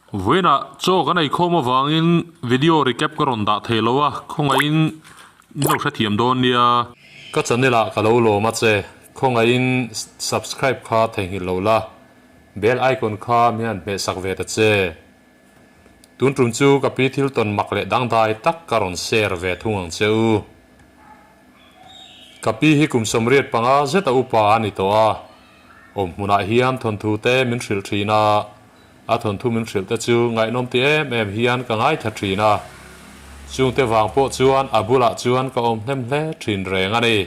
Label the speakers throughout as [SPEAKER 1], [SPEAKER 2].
[SPEAKER 1] Vawiinah chaw kan eikhawm avangin video recap ka rawn dah thei lo a, khawngaihin min lo hrethiam dawn nia. Ka channel ah ka lo lawm a che, khawngaihin subscribe kha theihnghilh lo la, bell icon kha min han hmeh sak ve ta che. Tun tum chu ka pi thil tawn mak leh dangdai tak ka rawn share ve thung ang che u. Ka pi hi kum 85 zeta upa a ni tawh a, awm hmunah hian thawnthu te min hrilh thin a, a thawnthu min hrilh te chu ngaihnawm ti em em hian ka ngaithla thin a, chungte vang pawh chuan a bulah chuan ka awm hnem hle thin reng a ni.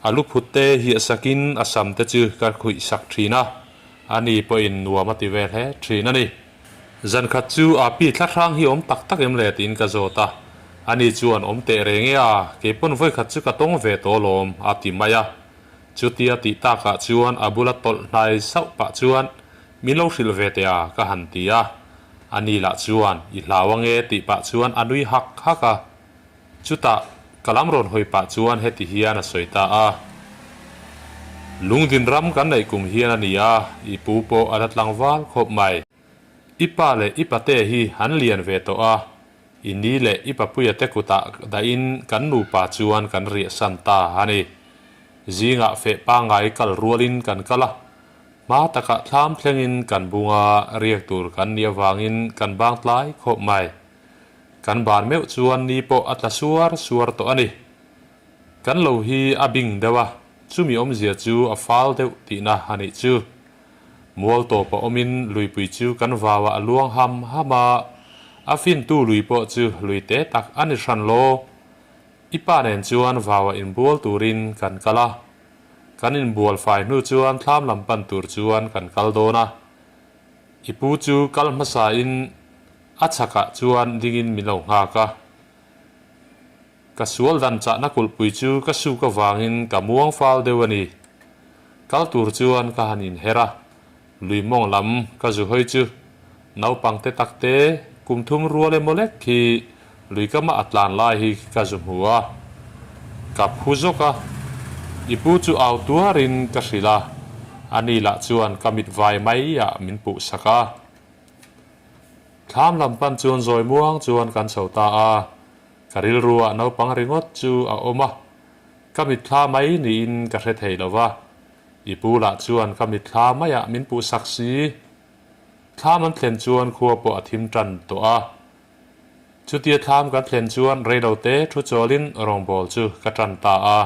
[SPEAKER 1] A lu phut te hiah sakin a sam te chu ka khuih sak thin a, a ni pawhin nuam a ti ve hle thin a ni. Zan khat chu a pi thla hrang hi awm tak tak em le tiin ka zawt a, ani chuan awm teh reng e a, kei pawn vawi khat chu ka tawng ve tawh alawm a ti mai a. Chutia tih takah chuan a bula tawlh hnai sauh pah chuan min lo hrilh ve teh a ka han ti a, ani lah chuan i hlau ange tih pah chuan a nui hak hak a. Chutah ka lam rawn hawi pah chuan heti hian a sawi ta a, Lungdin ram kan neih kum hian a ni a, i pu pawh a la tlangval khawp mai. I pa leh i pate hi an lian ve tawh a, i ni leh i papuia te kutah dahin kan nupa chuan kan riahsan ta a ni. Zingah feh pangngai kal rualin kan kal a, hma takah thlam thlengin kan bunga riak tur kan nih avangin kan bang tlai khawp mai. Kan bar meuh chuan ni pawh a tla suar suar tawh a ni. Kan lo hi a bing deuh a, chumi awmzia chu a fal deuh tihna a nih chu. Mual tawpa awmin luipui chu kan vauah a luang ham ham a, a fintu lui pawh chu lui te tak a ni hran law. I pa nen chuan vauah inbual turin kan kal a. Kan inbual fai hnu chuan thlam lam pan tur chuan kan kal dawn a. I pu chu kal hmasain A chhakah chuan dingin min lo nghak a. Ka sual dan chahna kulhpui chu ka suk avangin ka muang fal deuh a ni. Kal tur chuan ka han inher a, lui mawng lam ka zu hawi chu naupang te tak te kum thum rual emaw lek hi lui kama a tlan lai hi ka zu hmu a. Ka phu zawk a, i pu chu au tuarin ka hrilh a, ani lah chuan ka mit vai mai ah min puh sak a. Thlam lam pan chuan zawi muang chuan kan chho ta a, ka rilruah naupang ringawt chu a awm a, ka mitthla mai niin ka hre thei lo va, i pu lah chuan ka mitthla maiah min puh sak si. Thlam an thlen chuan khua pawh a thim tan tawh a, chutia thlam kan thlen chuan reilote thu chawlin rawngbawl chu ka tan ta a,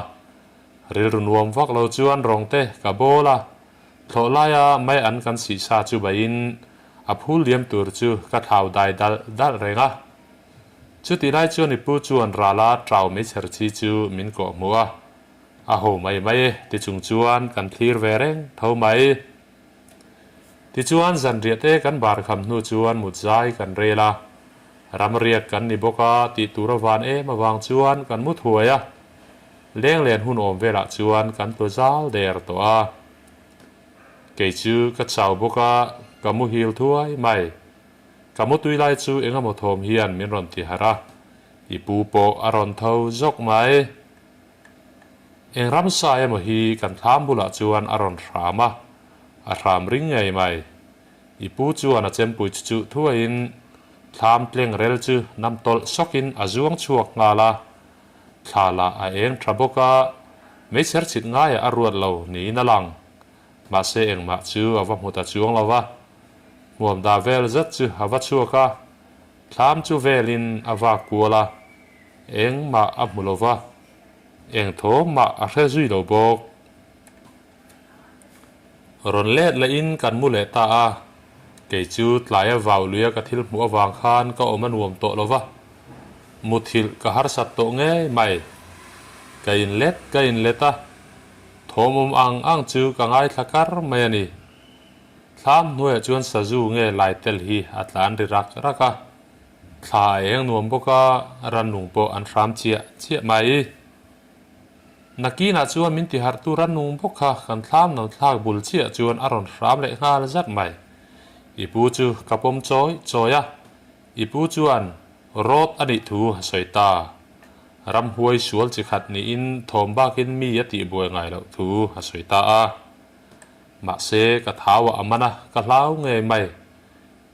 [SPEAKER 1] rilru nuam vak lo chuan rawngte ka bawl a, Thlawh laia mai an kan sih sa chu baiin a phul liam tur chu ka thlau dai dalh dalh reng a. Chutih lai chuan i pu chuan rala trau meichher chi chu min kawh hmuh a, a ho mai mai e ti chung chuan kan thlir ve reng tho mai. Tichuan zanriah te kan bar kham hnu chuan mut zai kan rel a, ramriak kan ni bawk a tih tur a van em avang chuan kan mu thuai a. Lenglen hun awm velah chuan kan tlu zal der tawh a, kei chu ka chau bawk a, ka muhil thuai mai. Ka mutui lai chu engemaw thawm hian min rawn ti harh a, i pu pawh a rawn tho zawk mai. Eng ramsa emaw hi kan thlam bulah chuan a rawn hram a, a hram ring ngei mai. I pu chuan a chempui chu chuh thuaiin thlam tleng rel chu nam tawlh sawkin a zuang chhuak nghal a, Thla lah a eng tha bawk a, meichher chhit ngaiah a ruat lo niin a lang. Mahse engmah chu a va hmu ta chuang lo va, hmuam dah vel zet chu a va chhuak a, thlam chu velin a vak kual a, engmah a hmu lo va, eng thawm mah a hre zui lo bawk. Rawn let lehin kan mu leh ta a, kei chu tlaia vau luia ka thil hmuh avang khan ka awm a nuam tawh lo va, muthilh ka harsat tawh ngei mai. Ka inlet ka inlet a, thawm awm ang ang chu ka ngaithla kar mai a ni. Thlam hnuaiah chuan sazu nge lai tel hi a tlan ri rak rak a, thla a eng nuam bawk a, rannung pawh an hram chiah chiah mai. Nakinah chuan min tiharh tur a nung bawk kha kan thlam no thlak bul chiah chuan a rawn hram leh nghal zat mai. I pu chu ka pawm chawi chawi a, i pu chuan rawt a nih thu a sawi ta. Ramhuai sual chi khat niin thawm bakin mi a tihbuai ngai loh thu a sawi ta a. Mahse ka thau ah a man a, ka hlau ngei mai.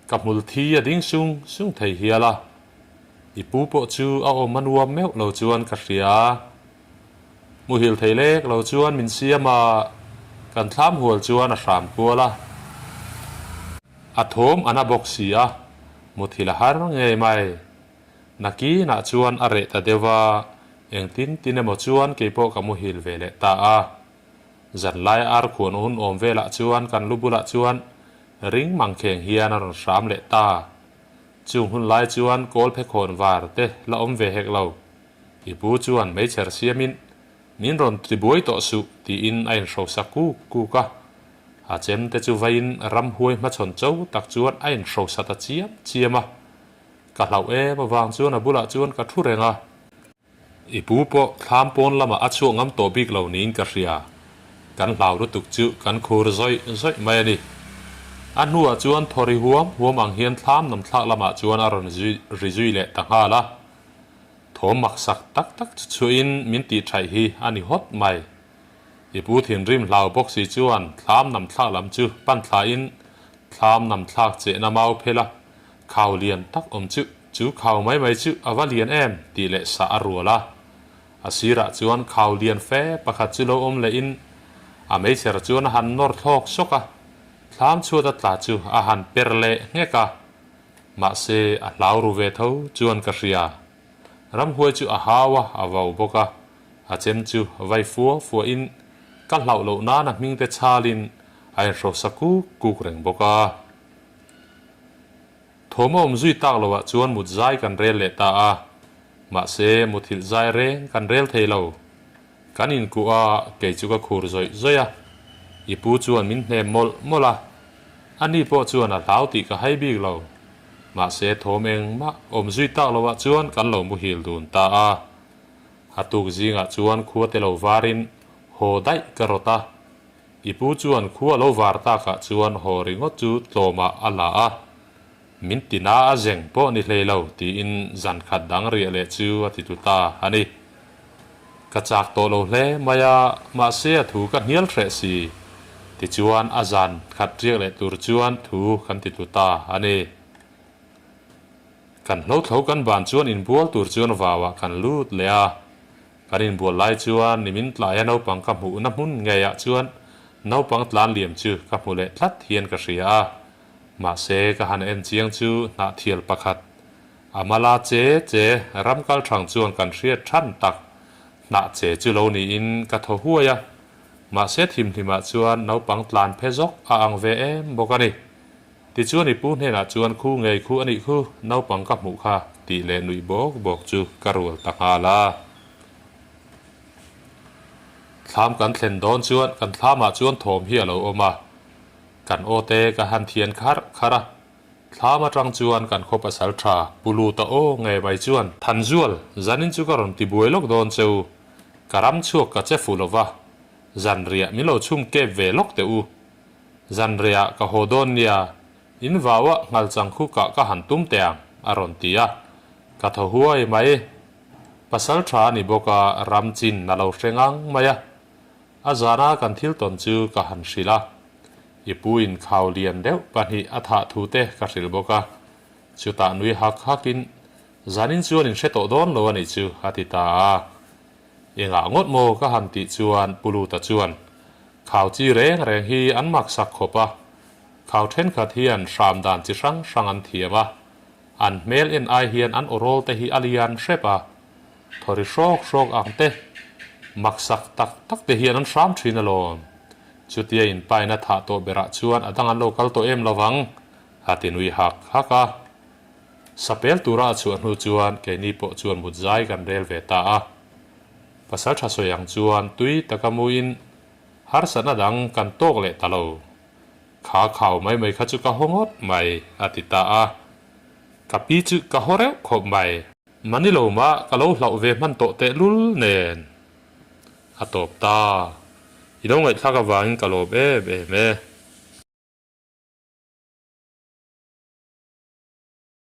[SPEAKER 1] Ka hmul thi a ding sung sung thei hial a, i pu pawh chu a awm a nuam meuh lo chuan ka hria. Muhil thei lek lo chuan min siam a, kan thlam hual chuan a hram kual a. A thawm a na bawk si a, muthil a har ngei mai. Nakinah chuan a reh ta deuh a, engtin tin emaw chuan keipawh ka muhil ve leh ta a. Zanlai ar khuan hun awm velah chuan kan lu bulah chuan ring mangkheng hian a rawn hram leh ta. Chung hun lai chuan kawl phekhawn var te la awm ve hek lo. I pu chuan meichher siamin min rawn ti buai tawh suh tiin a inhrosa kuk kuk a. A chem te chu vaiin ramhuai hmachhawn cho tak chuan a inhrosa ta chiam chiam a. Ka hlauh em avang chuan a bulah chuan ka thu reng a. I pu pawh thlam pawn lamah a chhuak ngam tawh bik lo niin ka hria. Kan hlau lutuk chu kan khur zawih zawih mai a ni. A hnuah chuan thaw ri huam huam ang hian thlam nam thlak lamah chuan a rawn ri zui leh ta nghal a. Thawm maksak tak tak chu chhuahin min tih thaih hi a ni hawt mai. I pu thinrim hlau bawk si chuan thlam nam thlak lam chu pan thlain thlam nam thlak chehna mau phel a, khau lian tak awm chu Chu khau mai mai chu a va lian em tih leh sah a rual a. A sirah chuan khau lian fe pakhat chu lo awm leh in a meichher chuan a han nawr thlawk sawk a, thlam chhuat a tla chu a han per leh nghek a. Mahse a hlau ru ve tho chuan ka hria. Ramhuai chu a hau a, a vau bawk a. A chem chu vai fua fua in ka hlauh loh nan a hming te chhal in a inhrosa kuk kuk reng bawk a. Thawm a awm zui tak loah chuan mut zai kan rel leh ta a, mahse muthilh zai reng kan rel thei lo. Kan inkuh a, kei chu ka khur zawih zawih a, i pu chuan min hnem mawlh mawlh a, ani pawh chuan a hlau tih ka hai bik lo. Mahse thawm engmah awm zui tak loah chuan kan lo muhil dun ta a. A tuk zingah chuan khua te lo varin haw daih ka rawt a, I pu chuan khua lo var takah chuan haw ringawt chu tlawmah a la a, min tina a zeng pawh ni hlei lo tiin zan khat dang riah leh chu a ti tu ta a ni. Ka chak tawh lo hle mai a, mahse a thu ka hnial hreh si. Tichuan a zan khat riak leh tur chuan thu kan ti tu ta a ni. Kan hlothlo kan ban chuan inbual tur chuan vauah kan lut leh a, Kan inbual lai chuan nimin tlaia naupang ka hmuhna hmun ngeiah chuan naupang tlan liam chu ka hmu leh tlat hian ka hria a. Mahse ka han en chiang chu hnahthial pakhat a mala che che ram kal thang chuan kan hriat than tak hnah che chu lo niin ka thaw huai a. Mahse thimhlimah chuan naupang tlan phe zawk a ang ve em bawk a ni. Tichuan i pu hnenah chuan khu ngei khu a nih khu, naupang ka hmuh kha tih leh nuih bawk bawk chu ka rual ta nghal a. Thlam kan thlen dawn chuan kan thlamah chuan thawm hi a lo awm a, kan aw te ka han thian kharh kharh a. Thlam atang chuan kan khaw pasal tha Pu Luta aw ngei mai chuan, Thanzual, zanin chu ka rawn ti buai lawk dawn che u, ka ram chhuak ka che fu lova, zanriah min lo chhum kep ve lawk teh u. Zanriah ka haw dawn nia, in vauah nghalchang khu kah ka han tum teh ang, a rawn ti a. Ka thaw huai mai. Pasal tha a ni bawk a, ram chin a lo hre ngang mai a. A zana kan thil tawn chu ka han hrilh a. I pu in khau lian deuh pahnih a thah thu te ka hrilh bawk a. Chutah nui hak hakin, Zanin chuan in hre tawh dawn lo a nih chu, a ti ta a. Engah ngawt maw ka han tih chuan Pu Luta chuan, Khau chi reng reng hi an maksak khawp a, khau thenkhat hian hram dan chi hrang hrang an thiam a, an hmel en ai hian an awrawl te hi a lian hrep a, thawri hrawk hrawk ang te, maksak tak tak te hian an hram thin alawm. Chutia inpaina thah tawh berah chuan a dang an lo kal tawh em lovang, a ti nui hak hak a. Sapel tura a chhuah hnu chuan keini pawh chuan mut zai kan rel ve ta a. Pasal tha sawi ang chuan tui taka muin harsatna dang kan tawk leh ta lo. Kha khau mai mai kha chu ka haw ngawt mai, a ti ta a. Ka pi chu ka haw reuh khawp mai. Mani lo mah ka lo hlauh ve hman tawh tehlul nen. A tawp ta. I lo ngaihthlak avangin ka lawm em em e.